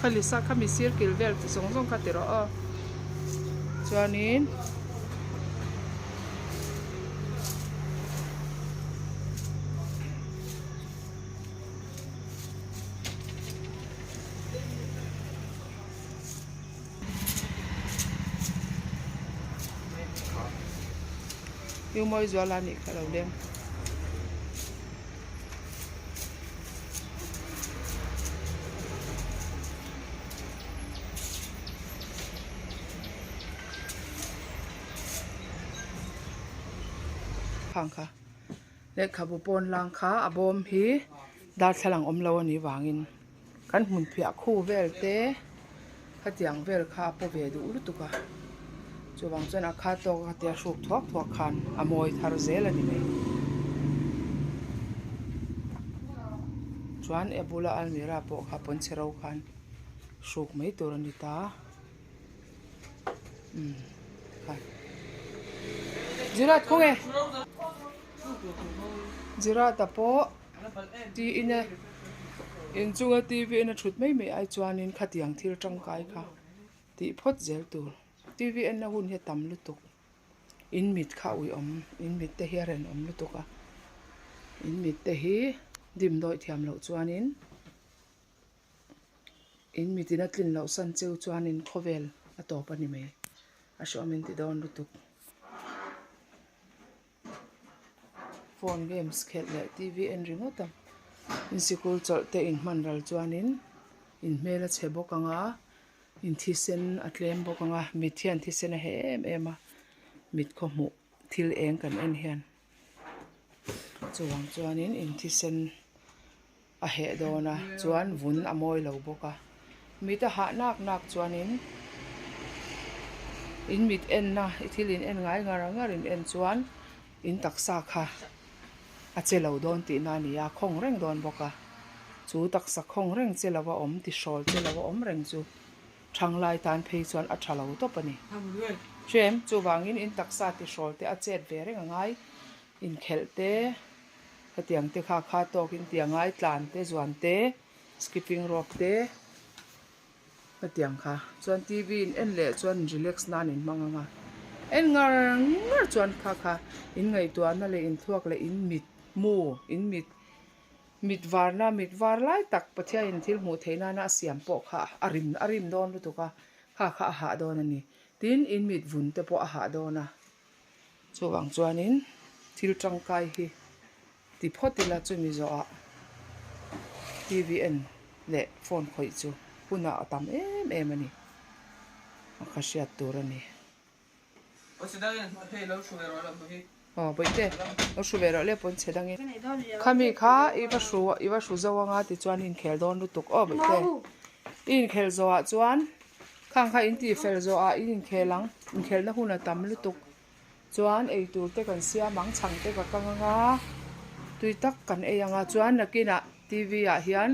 Khali sa khami sir kil vel chi zawng zawng kha ti rawh aw. Chuanin Iumawi zuala nih kha lo leng. Khang kha lehkhabu pawn lang kha a bawm hi darthlalang awm lo a nih vangin kan hmun phiah khu vel te khatiang vel kha a paw ve duh lutuk a chuvang chuan a kha tawk a tia hruk thuak thuak khan a mawi thar zel a ni mai. Chuan a bula almirah pawh kha pawnchhe ro khan hruk mai tur a ni ta umm kha Jirat khawnge Jirat-a pawh tiin e inchunga T V en a thut mai mai ai chuanin khatiang thil tangkai kha tih phawt zel tur. T V enna hun hi a tam lutuk in mit kha a uiawm in mit te hi a renawm lutuk a in mit te hi dim dawih thiam loh chuanin in mit in a tlin loh san cheu chuanin khawvel a tawp a ni mai a hreawm in ti dawn lutuk. Phone games khelh leh T V en ringawt a in sikul chawlh te in hman ral chuanin in hmel a chhe bawk ang a. In thisen a tlem bawk ang a, mit hian thisen a heh em em a, mit khaw hmuh thil eng kan en hian chuvang chuanin in thisen a heh dawn a chuan vun a mawi lo bawk a, mit a hah nak nak chuanin in mit enna i thil in en ngai ngar ngar in en chuan in taksa kha a che lo dawn tihna a ni a, khawng reng dawn bawk a, chu taksa khawng reng che lo a awm tihrawl che lo a awm reng chu thanglai tan phei chuan a tha lo tawp a ni. Hrem, chuvangin in taksa tihrawl te a chet ve reng a ngai, inkhelh te, hetiang te kha kha tawkin ti a ngai, tlan te, zuan te, skipping rope te, Hetiang kha chuan T V in en leh chuan relax nan in hmang ang a, en ngar ngar chuan kha kha in ngaihtuahna leh in thluak leh in mit mu in mit mit varna mit var lai tak Pathian in thil hmuh theih nana a siam pawh kha a rim a rim dawn lutuk a kha kha a hah dawn a ni tin in mit vun te pawh a hah dawn a chuvang chuanin thil tangkai hi. Ti phawt ila chumi zawhah TV en leh phone khawih chu hunah a tam em em a ni. A kha hriat tur a ni. Aw bawihte lo hru ve rawh le pawn chhe dangin. Khami kha i va hru i va hru zo anga tichuan i inkhel dawn lutuk aw bawihte. I inkhel zawhah chuan khang kha in tihfel zawhah i inkhel ang inkhelna hun a tam lutuk. Chuan eitur te kan siam ang chhang te ka kang ang a tui tak kan ei ang a chuan nakinah T V ah hian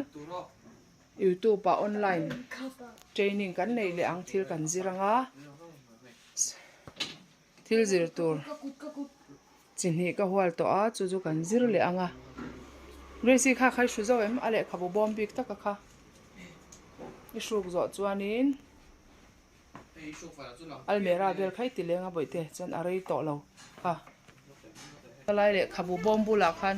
youtube ah online training kan neih leh ang thil kan zir ang a thil zir tur chi hnih ka hual tawh a chu chu kan zir leh ang a Gracie kha kha i hru zauh em a lehkhabu bawm bik taka kha i hruk zawh chuanin. Almera vel kha i ti leng a bawihte chuan a rei tawh lo kha. Palai lehkhabu bawm bulah khan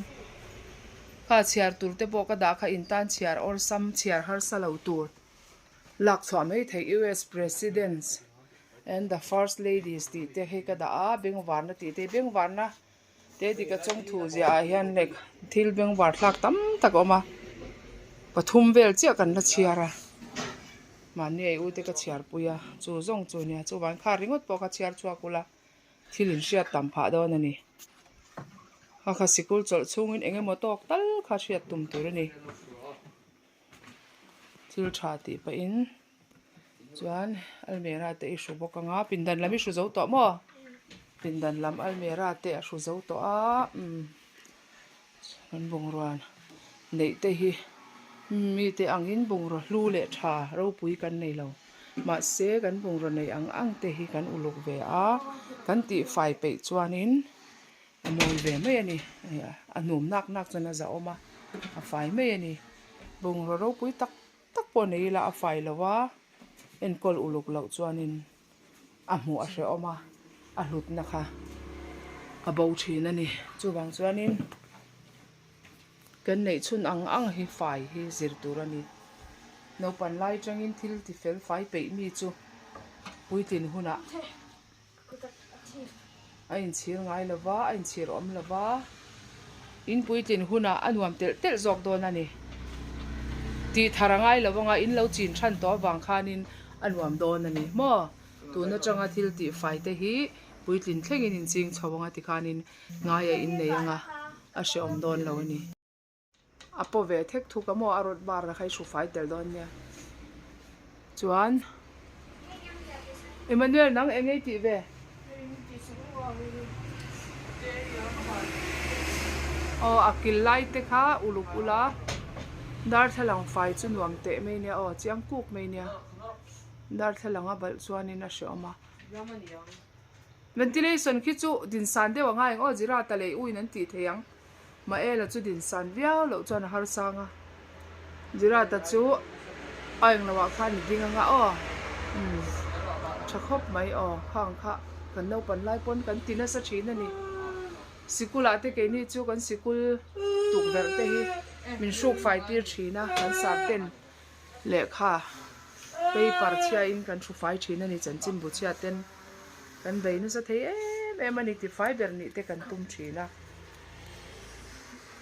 kha chhiar tur te pawh ka dah kha in tan chhiar awlsam chhiar harsa lo tur lak chhuah mai theih US Presidents and the First Ladies tih te hi ka dah a bengvarna tih te bengvarna te dik a chawngthu ziah ah hian leh thil bengvar thlak tam tak a awm a pathum vel chiah kan la chhiar a mahni ei u te ka chhiar pui a chu zawng chu nia chuvang kha ringawt pawh kha chhiar chhuak ula thil in hriat tam phah dawn a ni kha kha sikul chawlh chhungin eng emaw tawk tal kha hriat tum tur a ni thil tha tih pahin. Chuan almera te i hru bawk ang a pindan lam i hru zo tawh maw pindan lam almera te a hru zo tawh a umm an bungrua neih te hi mite angin bungraw hlu leh tha ropui kan nei lo mahse kan bungraw neih ang ang te hi kan uluk ve a kan tihfai peih chuanin a mawi ve mai a ni a hnum nak nak chuan a zahawm a a fai mai a ni. Bungraw ropui tak tak pawh nei ila a fai lo a, enkawl uluk loh chuanin a hmuh a hrehawm a, a hlutna kha a bo thin a ni. Chuvang chuanin kan neih chhun ang ang hi fai hi zir tur a ni. Naupan lai atangin thil ti fel fai peih mi chu puitlin hunah A inchhir ngai lo va, a inchhir awm lo va, in puitlin hunah a nuam telh telh zawk dawn a ni. Tih thar a ngai lo anga in lo chin than tawh avang khanin a nuam dawn a ni maw? Tun atanga thil tih fai te hi puitlin thlengin in ching chho anga tikhanin ngai a innei anga a hrehawm dawn lo a ni. A paw ve thek thuk a maw a rawt bar a kha i hru fai tel dawn nia chuan Emmanuel nang eng ei tih ve aw a kil lai te kha uluk ula darthlalang fai chu nuam teh mai nia aw chiang kuk mai nia darthlalang a balh chuanin a hrehawm a. Ventilation khi chu dinsan deuh a ngai ang aw Jirata leh uin an tih thei ang. Maela chu dinsan viau loh chuan a harsang a, Jirata chu a englo ah khan i ding anga aw umm tha khawp mai aw khang kha kan naupan lai pawn kan ti nasa thin a ni. Sikul ah te keini chu kan sikul tukverh te hi min hruk fai tir thin a kan sar ten lehkha paper chhia in kan hru fai thin a ni chanchinbu chhia ten. Kan bei nasa thei em em a ni ti fai ber nih te kan tum thin a,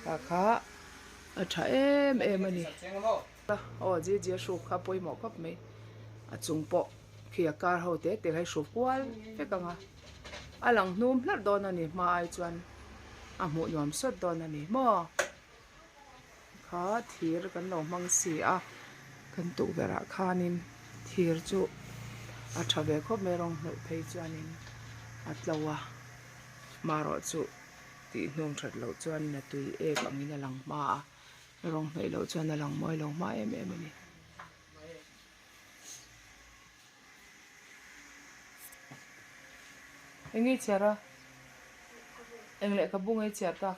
kha kha a tha em em a ni. Aw ji ji a hruk kha pawimawh khawp mai, a chung pawh khi a kar ho te te kha i hru kual vek ang a, a lang hnum hlarh dawn a ni hma ai chuan a hmuh nuam sawt dawn a ni maw. Kha thir kan lo hmang si a, kan tukverh ah khanin thir chu a tha ve khawp mai rawng hnawih phei chuanin a tlo a, marawh chu tih hnum that loh chuanin a tui ek angin a lang hma a, rawng hnawih loh chuan a lang mawi lo hma em em a ni. Eng nge i chhiar a? Eng lehkhabu nge i chhiar tak?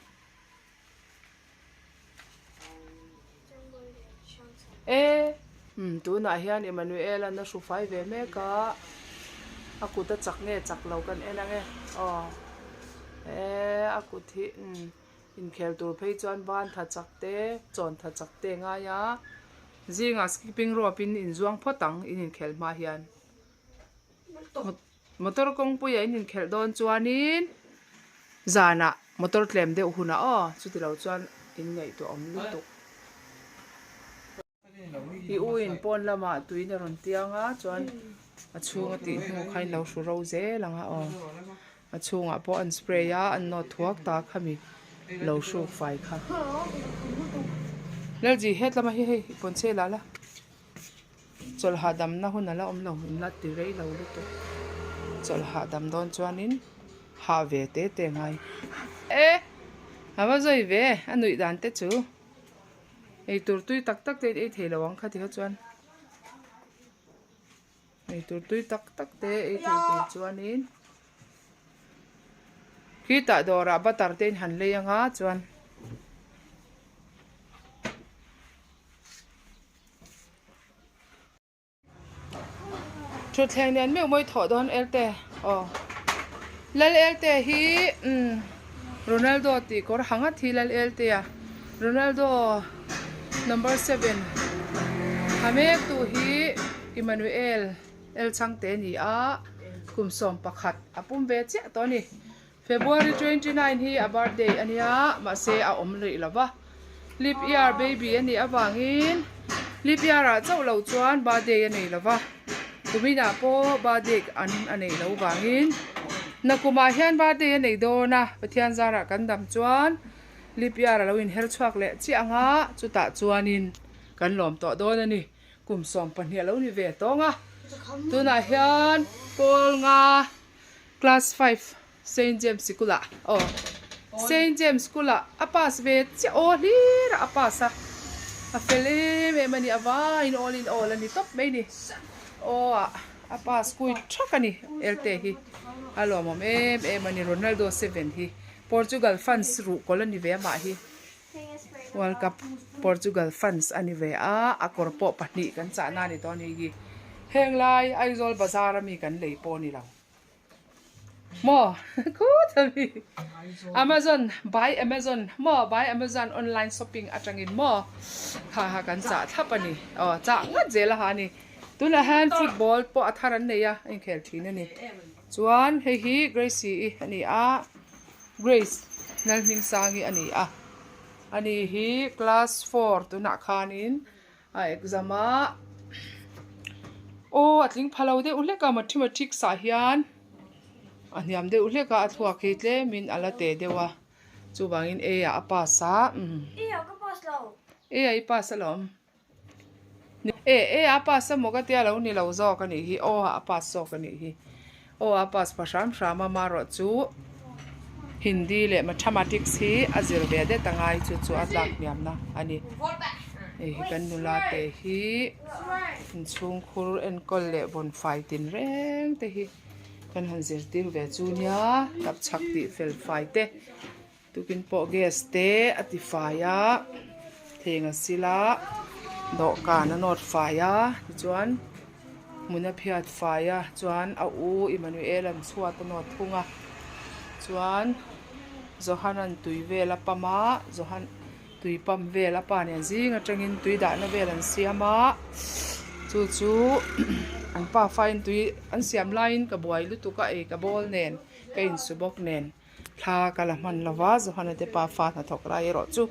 E umm tunah hian Emmanuel an a hru fai ve mek a a kut a chak nge chak lo kan en ang e aw e a kut hi umm inkhel tur phei chuan ban tha chak te chawn tha chak te a ngai a zingah skipping rope in inzuang phawt ang in inkhelh hma hian Motor kawngpuia in inkhelh dawn chuanin zanah motor tlem deuh hunah aw chuti lo chuan in ngaihtuah awm lutuk. I u in pawn lamah tuiin a rawn tiang a chuan a chhunga tih hnu kha in lo hru ro zel ang a aw a chhungah pawh an spray a an nawt thuak ta khami lo hruk fai kha. Lalji hetlama hi hei i pawn chhe lah la. Chawlh hahdamna hun a la awm lo, in la ti rei lo lutuk. Chawlh hahdam dawn chuanin hah ve te te ngai. E! A va zawi ve, a nuih dan te chu. Eitur tui tak tak te in ei thei lo ang kha tikha chuan. Eitur tui tak tak te ei thei tur chuanin khitah dawrah butter te in han lei anga chuan. Thutthleng nen meuh mawi thawh dawn Elte aw Lal Elte hi umm Ronaldo tih kawr ha ngat hi Lal Elte a Ronaldo number seven ha mek tu hi Emmanuel El Chhangte a ni a kum 11 a pum ve chiah tawh a ni. February 29 hi a birthday a nia mahse a awm rih lo va, leap year baby a nih avangin leap year ah chauh loh chuan birthday a nei lo va, kuminah pawh birthday an a neih loh vangin nakumah hian birthday a nei dawn a, Pathian zarah kan dam chuan leap year a lo inher chhuak leh chiah ang a, chutah chuanin kan lawm tawh dawn a ni, kum 12 a lo ni ve tawng a, tunah hian pawl nga. Class 5 Saint James sikulah aw Saint James school-ah a pass ve chiah aw hlir a pass a a fel em em a ni a vaiin all in all a ni tawp mai ni aw ah a pass kui thak a ni Elte hi a lawmawm em em a ni Ronaldo 7 hi Portugal fans ruhkawl a ni ve amah hi. World Cup Portugal fans a ni ve a, a kawr pawh pahnih kan chahna a ni tawh a ni hi. Heng lai Aizawl bazar ami kan lei pawh a ni lo. Maw khut ami Amazon by Amazon maw by Amazon online shopping atangin maw kha kha kan chah thlap a ni. Aw chah ngat zel a ha a ni. Tunah hian football pawh a thar an nei a, a inkhel thin a ni. Chuan hei hi Gracie i a ni a. Grace Lalhmingsangi a ni a, ani hi class four tunah khanin a exam a, aw a tling pha lo deuh hlek a mathematics ah hian a hniam deuh hlek a a thluak hi tlemin a la teh deuh a chuvangin A ah a pass a umm A ah i pass alawm. E e a pass a maw ka tia lo ni lo zawk a nih hi aw a pass zawk a nih hi aw a pass pha hram hram a marawh chu Hindi leh mathematics hi a zir ve det a ngai chu chu a tlak hniam na a ni hei hi kan nula te hi inchhungkhur enkawl leh vawn fai tin reng te hi kan han zirtir ve chu nia tapchhak tih fel fai te. Tukin pawh gas te a ti fai a thleng a sil a dawhkan a nawt fai a tichuan hmun a phiat fai a chuan a u Emmanuel an chhuat a nawt thung a chuan Johan an tui vel a pump a Johan tui pump vel a pa nen zing atangin tui dahna vel an siam a chu chu an pa faiin tui an siam laiin ka buai lutuk a ei ka bawl nen ka insu bawk nen. Thla ka la hman lo va, Johana te pa fa hnathawk lai erawh chu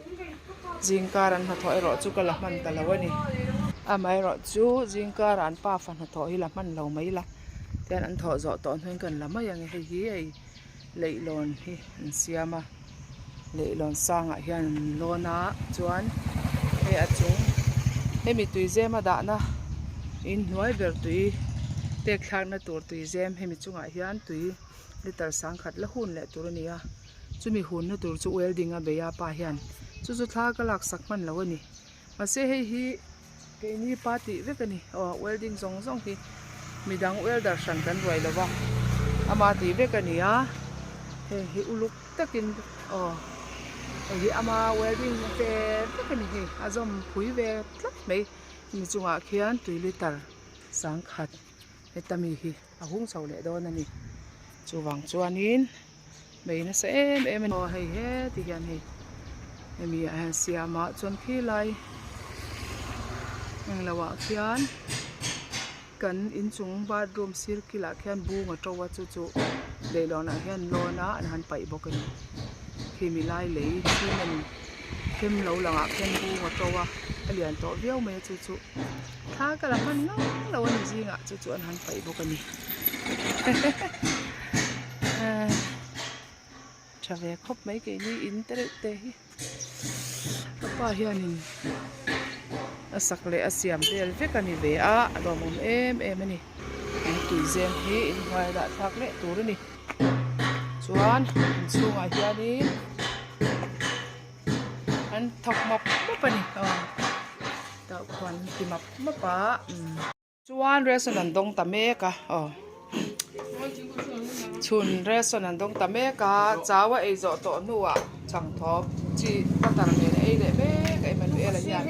zingkar an hnathawh erawh chu ka la hman ta lo a ni. Amaherawh chu zingkar an pa fa hnathawh hi la hman lo mai la, tihian an thawh zawh tawh hnuaiin kan la mai ang e, hei hi hei leihlawn hi an siam a, leihlawn sangah hian an lawn a chuan hei a chung hemi tuizem a dahna inhnuai ber tui pek thlakna tur tuizem hemi chungah hian tui. Liter sangkhat la hun leh tur a ni a, chumi hunna tur chu welding a bei a pa hian chu chu thla ka laksak hman lo a ni. Mahse hei hi keini pa tih vek a ni aw welding zawng zawng hi midang welder hran kan ruai lo va ama tih vek a ni a, heng hi uluk takin aw hei hi ama welding ve vek a ni hei a zawm phui ve tlat mai mi chungah khian tui liter sangkhat heta mi hi. A hung chho leh dawn a ni. Chuvang chuanin mei nasa em em a ni. Aw hei heti hian hei hemi ah hian siam a chuan khi lai englo ah khian kan inchung bathroom sir kilah khian bung a to a chu chu leihlawn ah hian lawn a an han paih bawk a ni. Khimi lai lei cement them lo langah khian bung a to a a lian tawh viau mai a chu chu. Thla ka la hman ngam lo a ni zingah chu chu an han paih bawk a ni tha ve khawp mai keini in te reuh te hi ka pa hianin a sak leh a siam vel vek a ni ve a a lawmawm em em a ni he tuizem hi inhnuai a dah thlak leh tur a ni chuan inchhungah hianin. An thawk map map a ni aw tah khuan an ti map map a umm chuan ration an dawng ta mek a aw chhun ration an dawng ta mek a chau a ei zawh tawh hnuah chhangthawp chi butter nen a ei leh mek a Emmanuel-a hian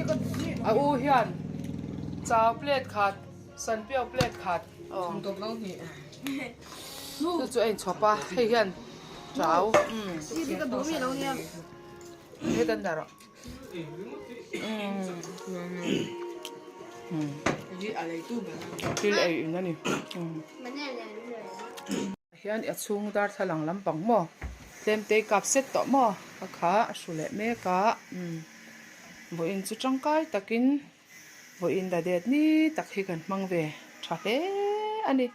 a u hian chau plate khat sanpiau plate khat aw chu chu a inchhawp a hei hian chau umm. Thil ei in a ni hian a chhung darthlalang lampang maw tlem te kap set tawh maw a kha a hru leh mek a vawiin chu tangkai takin vawiin la det ni tak hi kan hmang ve tha hle a ni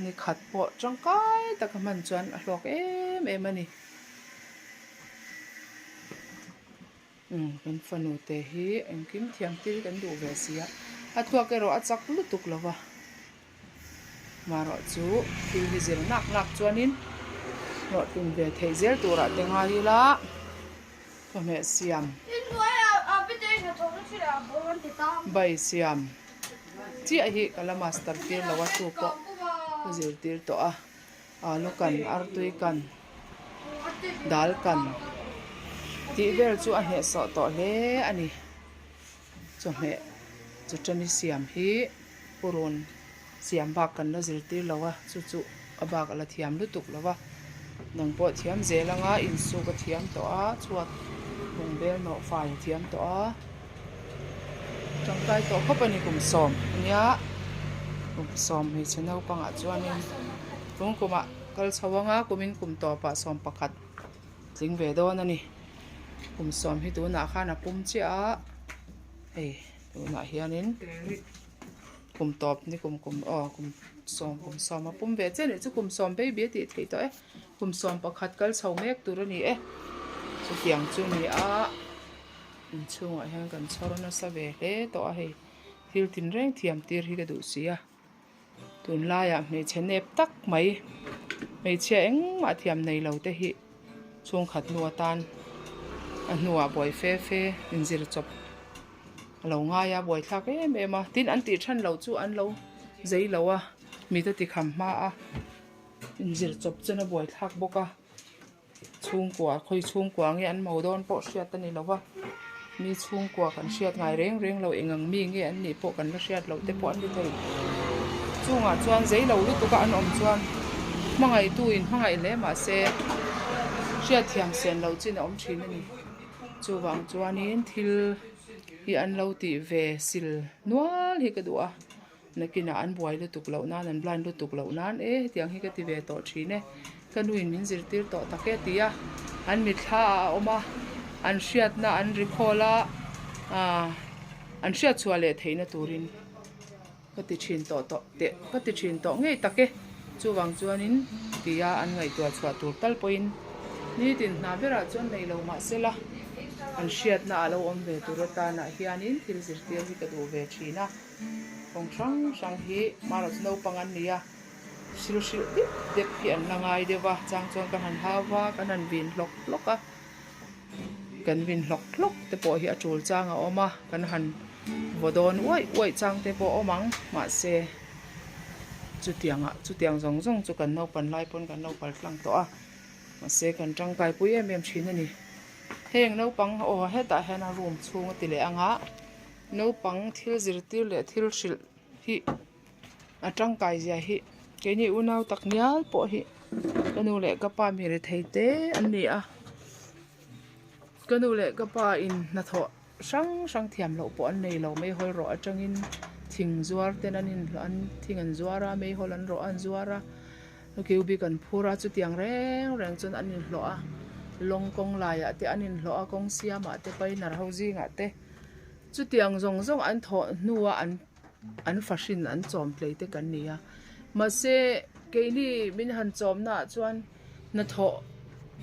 ni khat pawh tangkai taka hman chuan a hlawk em em a ni. Umm kan fanu te hi engkim thiam tir kan duh ve si a a thluak erawh a chak lutuk lo va marawh chu thil hi zir nak nak chuanin hlawhtlin ve theih zel turah te ngai ila chawhmeh siam bai siam chiah hi ka la master tir lo a chu pawh ka zirtir tawh a. Alu kan, artui kan, dal kan. Tih vel chu a hnehsawh tawh hle a ni. Chawhmeh chawṭani siam hi purun siam bak kan la zirtir lo a, chu chu a bak a la thiam lutuk lo va. Nang pawh thiam zel anga insuk a thiam tawh a, chhuat bungbel nawh fai a thiam tawh a. Tangkai tawh khawp a ni kum sawm ania kum sawm hmeichhe naupangah chuanin tum kumah kal chho anga kumin kum tawpah 11 tling ve dawn a ni kum sawm hi tunah khan a pum chiah a hei tunah hianin kum tawp ni kum kum aw kum sawm kum sawm a pum ve chiah a nih chu kum sawm baby a tih theih tawh e kum 11 kal chho mek tur a ni e chutiang chu a ni a. Inchhungah hian kan chhawr nasa ve hle tawh a hei thil tinreng thiam tir hi ka duh si a tunlaiah hmeichhe nep tak mai hmeichhia engmah thiam nei lo te hi chhungkhat hnu atan a hnuah buai fe fe inzir chawp a lo ngai a buaithlak em em a tin an tih than loh chu an lo zei lo a mite tikham hma a inzir chawp chen a buaithlak bawk a. Chhungkua khawi chhungkua nge an mo dawn pawh hriat a ni lo va, mi chhungkua kan hriat ngai reng reng lo eng ang mi nge an nih pawh kan la hriat loh te pawh an ni thei. Chungah chuan zei lo lutuk a an awm chuan hmangaihtu in hmangaih hle mah se hriatthiam sen loh chin a awm thin a ni. Chuvang chuanin thil hi an lo tih ve sil nual hi ka duh a. Nakinah an buai lutuk loh nan, an blind lutuk loh nan e hetiang hi ka ti ve tawh thin e, ka nuin min zirtir tawh tak e ti a, an mitthla ah a awm a, an hriatna an recall a, aah an hriat chhuah leh theihna turin ka ti thin tawh tawh teh ka ti thin tawh ngei tak e, chuvang chuanin tia an ngaihtuah chhuah tur tal pawhin nitin hna berah chuan nei lo mahsela an hriatna a lo awm ve tur atanah hianin thil zirtir hi ka duh ve thin a. Kawng hrang hrang hi hmanah chu naupang an ni a, sil hrilh dip dep hi an la ngai deuh va, chang chuan kan han hau va, kan han vin hlawk hlawk a, kan vin hlawk hlawk te pawh hi a tul chang a awm a, kan han vaw dawn uaih uaih chang te pawh a awm ang, mahse chutiangah chutiang zawng zawng chu kan naupan lai pawn kan lo kal tlang tawh a, mahse kan tangkai pui em em thin a ni. Heng naupang aw hetah hian a room chhung a ti leh ang a. Naupang thil zirtir leh thil hrilh hi a tangkai zia hi keini unau tak ngial pawh hi ka nu leh ka pa mi rethei te an ni a ka nu leh ka pa in hnathawh hrang hrang thiam loh pawh an nei lo meihawl rawh atangin thing zuar ten an inhlawh an thing an zuar a meihawl an rawh a an zuar a cubic an phur a chutiang reng reng chuan an inhlawh a lawng kawng laiah te an inhlawh a kawng siamah te painter ho zingah te. Chutiang zawng zawng an thawh hnua an an fahrin an chawm tlei te kan ni a, mahse keini min han chawmnaah chuan hnathawh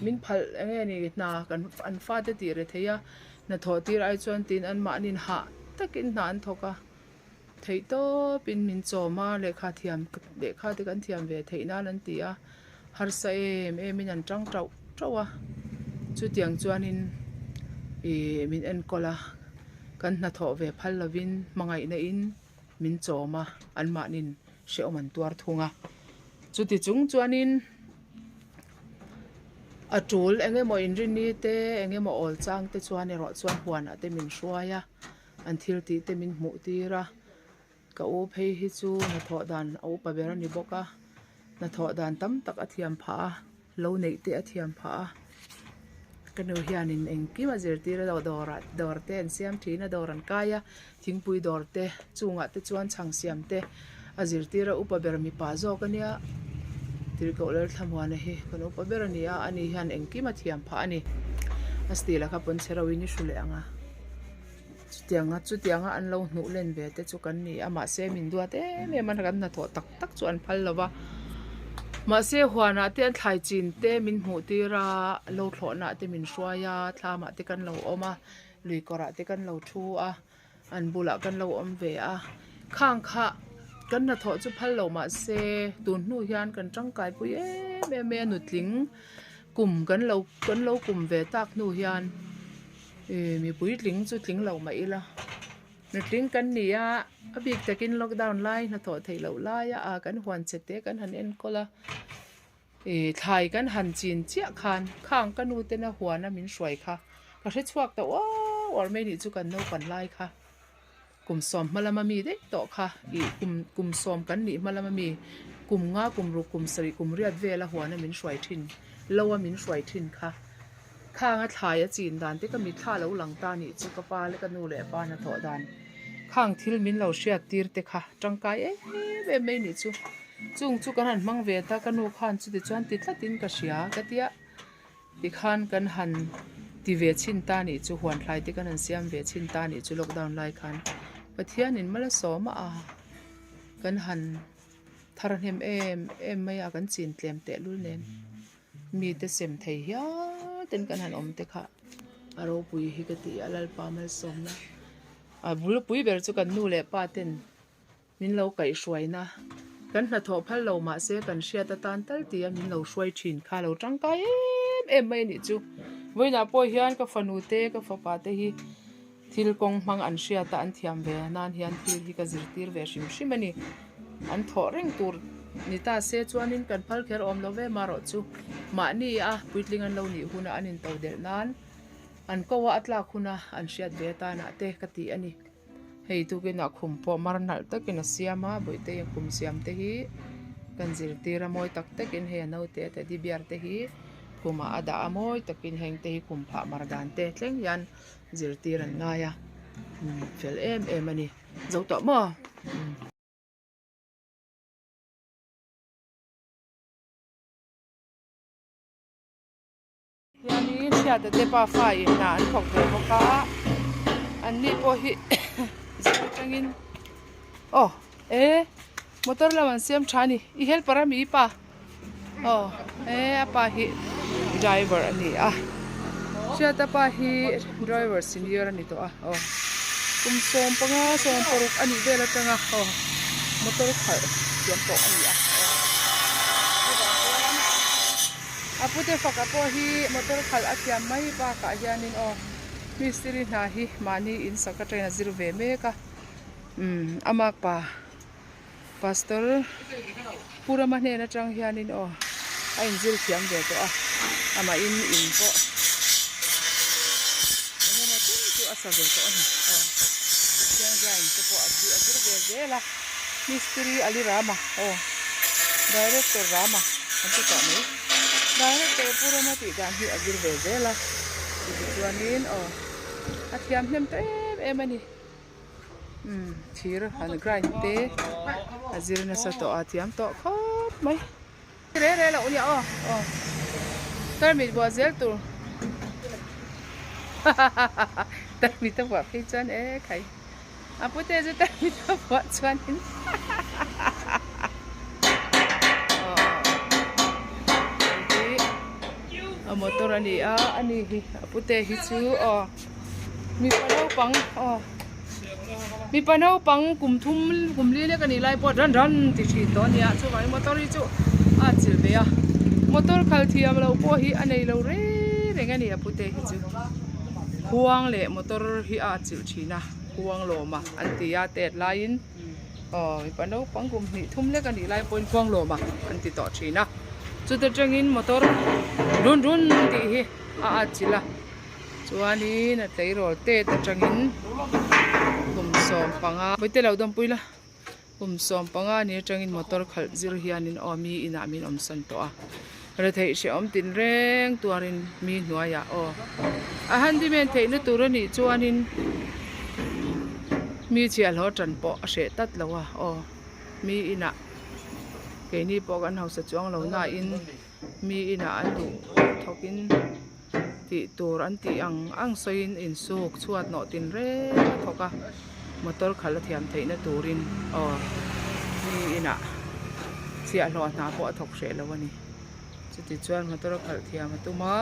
min phalh eng nge ni hna kan an fate tih re thei a, hnathawh tir ai chuan tin anmahniin hah takin hna an thawk a, theih tawpin min chawm a, lehkha thiam lehkha te kan thiam ve theih nan an ti a, harsa em em in an tang tauh tauh a, chutiang chuanin ih min enkawl a, kan hnathawh ve phal lovin hmangaihna in min chawm a, anmahniin hrehawm an tuar thung a, chuti chung chuanin a tul eng emaw inrinni te eng emaw awl chang te chuan erawh chuan huanah te min hruai a, an thil tih te min hmuh tir a. Ka u phei hi chu hnathawh dan a upa ber a ni bawk a, hnathawh dan tam tak a thiam phah a, lo neih te a thiam phah a, ka nu hianin engkim a zirtir a dawrah dawr te an siam thin a dawr an kai a, thingpui dawr te chungah te chuan chhang siam te a zirtir a upa ber mipa zawk a nia Tirhkoh Lalthlamuana hi kan upa ber a ni a, ani hian engkim a thiam phah a ni, a steel a kha pawn chhe rauhin i hru leh ang a. Chutianga chutianga an lo hnuh len ve te chu kan ni a mahse min duat em em a kan hnathawh tak tak chu an phal lo va mahse huanah te an thlai chin te min hmuh tir a lo thlawhna te min hruai a thlamah te kan lo awm a lui kawrah te kan lo thu a an bulah kan lo awm ve a khang kha kan hnathawh chu phal lo mahse tun hnu hian kan tangkai pui em em mai a nutling kum kan lo kan lo kum ve tak hnu hian. Ih mipui tling chu tling lo mah ila nutling kan ni a a bik takin lockdown lai hnathawh theih loh lai a ah kan huan che te kan han enkawl a ih thlai kan han chin chiah khan khang ka nu tena huan a min hruai kha. Ka hre chhuak ta uar uar mai nih chu kan naupan lai kha. Kum sawm hma lama mi daih tawh kha ih kum kum sawm kan nih hma lama mi kum nga kum ruk kum sarih kum riat vela huana min hruai thin lo a min hruai thin kha. Khang a thlai a chin dan te ka mitthla lo lang ta nih chu ka pa leh ka nu leh pa hnathawh dan khang thil min lo hriat tir te kha tangkai em em mai nih chu. Chung chu kan han hmang ve ta ka nu khan chuti chuan ti tlatin ka hria ka tia tikhan kan han ti ve chhin ta nih chu huan thlai te kan han siam ve chhin ta nih chu lockdown lai khan Pathianin malsawm a kan han thar hnem em em mai a kan chin tlem tehlul nen. Mite sem thei hial ten kan han awm te kha a ropui hi ka ti a Lalpa malsawmna a bulpui ber chu kan nu leh pa ten min lo kaihhruaina kan hnathawh phal lo mahse kan hriat atan tal tia min lo hruai thin kha lo tangkai em em mai a nih chu vawiinah pawh hian ka fanu te ka fapa te hi thil kawng hmang an hriat a an thiam ve nan hian thil hi ka zirtir ve hrim hrim a ni an thawh reng tur ni ta se chuanin kan phal kher awm lo ve marawh chu mahni a puitling an lo nih huna an into delh nan an ko a a tlak huna an hriat ve atanah te ka ti a ni hei tukinah khum pawh mar nalh takin a siam a bawihte a khum siam te hi kan zirtir a mawi tak takin hei a naute a teddy bear te hi khumah a dah a mawi takin heng te hi khum phah mar dan te thleng hian. Zirtir an ngai a fel em em a ni zo tawh maw. Hianin hriata te pafa in hna an thawk ve bawk a an ni pawh hi zir atangin aw e motor lam an siam tha a ni i helper a mi i pa. Aw he a pa hi driver a ni a hriata pa hi driver senior a ni tawh a aw kum sawm panga sawm paruk a nih vel atanga aw motor khalh thiam tawh a ni a a pute faka pawh hi motor khalh a thiam mai bakah hianin aw mistiri hna hi mahni in sak atangin a zir ve mek a umm a makpa. Pastor Pu Rama hnen atang hianin aw a inzir thiam ve tawh a, amah in in pawh eng emaw chen chu a sa ve tawh a ni aw Pathian ziain te pawh a zir ve zel a, Mistiri Ali Rama aw Director Rama an ti tawh mai, Director Pu Rama tih dan hi a zir ve zel a, tichuanin aw a thiam hnem ta em em a ni. Umm thir han grind te a zir nasa tawh a thiam tawh khawp mai re re loh nia aw aw tarmit buah zel tur hahaha tarmit a buah phei chuan e khai a pute chu tarmit a buah chuanin hahaha a motor a ni a ani hi a pute hi chu aw. Mipa naupang aw mipa naupang kum thum kum li lek a nih lai pawh ran ran ti thin tawh a nia chuvangin motor hi chu a chilh ve a motor khalh thiam loh pawh hi a nei lo reng reng a ni a pute hi chu khuang leh motor hi a chilh thin a khuang lawma an ti a tet laiin aw mipa naupang kum hnih thum lek a nih lai pawhin khuang lawma an ti tawh thin a chuta tangin motor run run tih hi a atchilh a. Chuanin a tleirawl tet atangin kum 15 vawi te lo dawmpui la kum 15 ni atangin motor khalh zir hianin aw mi inah min awm sawn tawh a retheih hrehawm tin reng tuarin mi hnuaiah aw a handyman theihna tur a nih chuanin mi chhiahhlawh tan pawh a hreh tlat lo a aw mi inah keini pawh kan hausa chuang lo nain mi inah an duh thawkin. Tih tur an tih ang ang sawiin insuk chhuat nawh tin reng a thawk a, motor khalh a thiam theihna turin aw mi inah chhiahhlawh hna pawh a thawk hreh lo a ni. Chuti chuan motor a khalh thiam a tum a,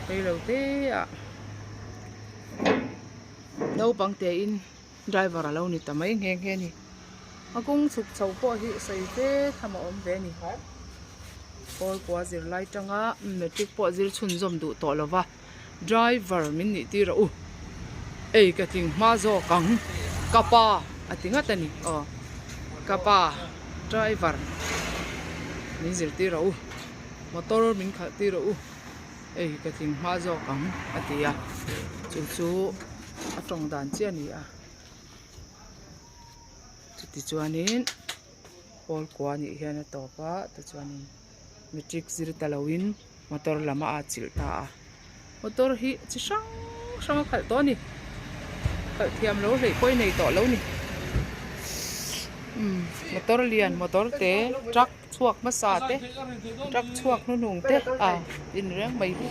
reilo te ah naupang tein driver a lo ni ta mai nghe nghe a ni. A kawng chhuk chho pawh hi sawi fe tham a awm ve a ni. Pawl kua zir lai tanga matric pawh zir chhunzawm duh tawh lo va, driver min nih tir a u. Ei ka tling hma zawk ang ka pa a ti ngat a ni aw ka pa driver min zir tir a u motor min khalh tir a u ei ka tling hma zawk ang a ti a. Chu chu a tawng dan chiah a ni a. Chutichuanin pawl kua nih hian a tawp a tichuanin matric zir ta loin motor lam a atchilh ta a motor hi chi hrang hrang a khalh tawh a ni khalh thiam lo hleih pawh i nei tawh lo ni umm motor lian motor te truck chhuak hmasa te truck chhuak hnuhnung te a in reng mai hi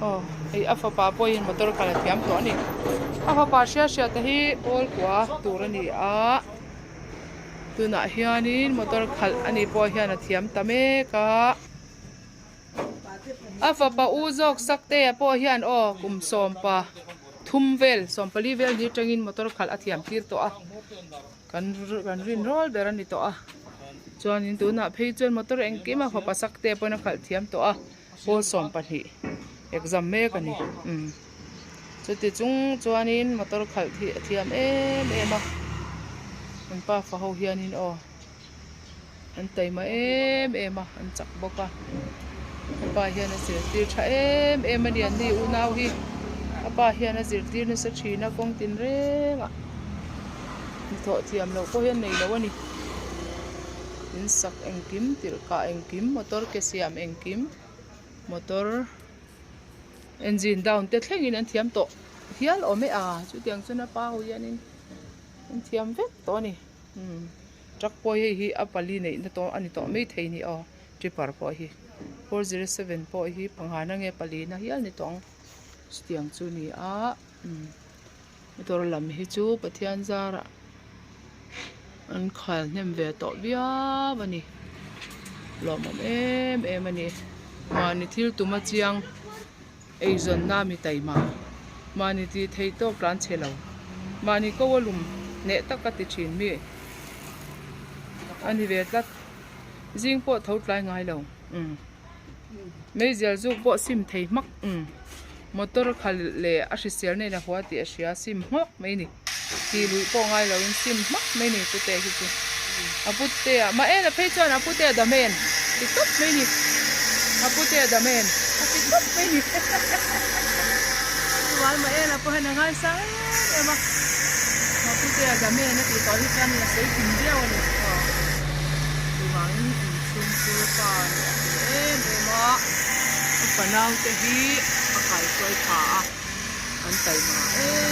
aw hei a fapa pawhin motor khalh a thiam tawh a ni a fapa hria hria te hi pawl kua tur a ni a tunah hianin motor khalh a nih pawh hian a thiam ta mek a a fapa u zawk sakte ah pawh hian aw kum sawmpa thum vel sawmpali vel ni atangin motor khalh a thiam tir tawh a. Kan kan rin rual ber a ni tawh a chuanin tunah phei chuan motor engkim a fapa sak te pawhin a khalh thiam tawh a pawl 12 exam mek a ni umm chuti chung chuanin motor khalh hi a thiam em em a an pafa ho hianin aw an taima em em a an chak bawk a a pa hian a zirtir tha em em a ni an ni unau hi a pa hian a zirtir nasa thin a kawng tin reng ah hnathawh thiam loh pawh hian nei lo a ni in sak engkim tirh kah engkim motor ke siam engkim motor engine down te thlengin an thiam tawh hial awm e a chutiang chuan a pa ho hianin an thiam vek tawh a ni. Umm truck pawh hei hi a pali neihna tawh a ni tawh mai thei ni aw tipper pawh hi 407 pawh hi panghana nge palina hial ni tawh ang chutiang chu a ni a umm motor lam hi chu Pathian zarah an khal hnem ve tawh viau a ni lawmawm em em a ni mahni thil tum a chiang eizawnna mi taima mahni tih theih tawk tlan chhe lo mahni ko a lum hneh tak a ti thin mi a ni ve tlat zing pawh tho tlai ngai lo umm meizial zuk pawh sim thei hmak umm motor khal leh a hrisel na in a hua tih a hria sim hmawk mai a ni tih luih pawh ngai lo in sim hmak mai a ni chute hi chu a pute ah mah en a phei chuan a pute a dam en ti tawp mai a ni a pute a dam en a ti tawp mai a ni chuan mah en a pawh hian a ngaisang em em a a pute a dam en a tih tawh hi chuan a sawi kim viau a ni aw chuvangin inchhungkhur pa nih a tum em em a a fanau te hi a kaihruai tha a. An taima em.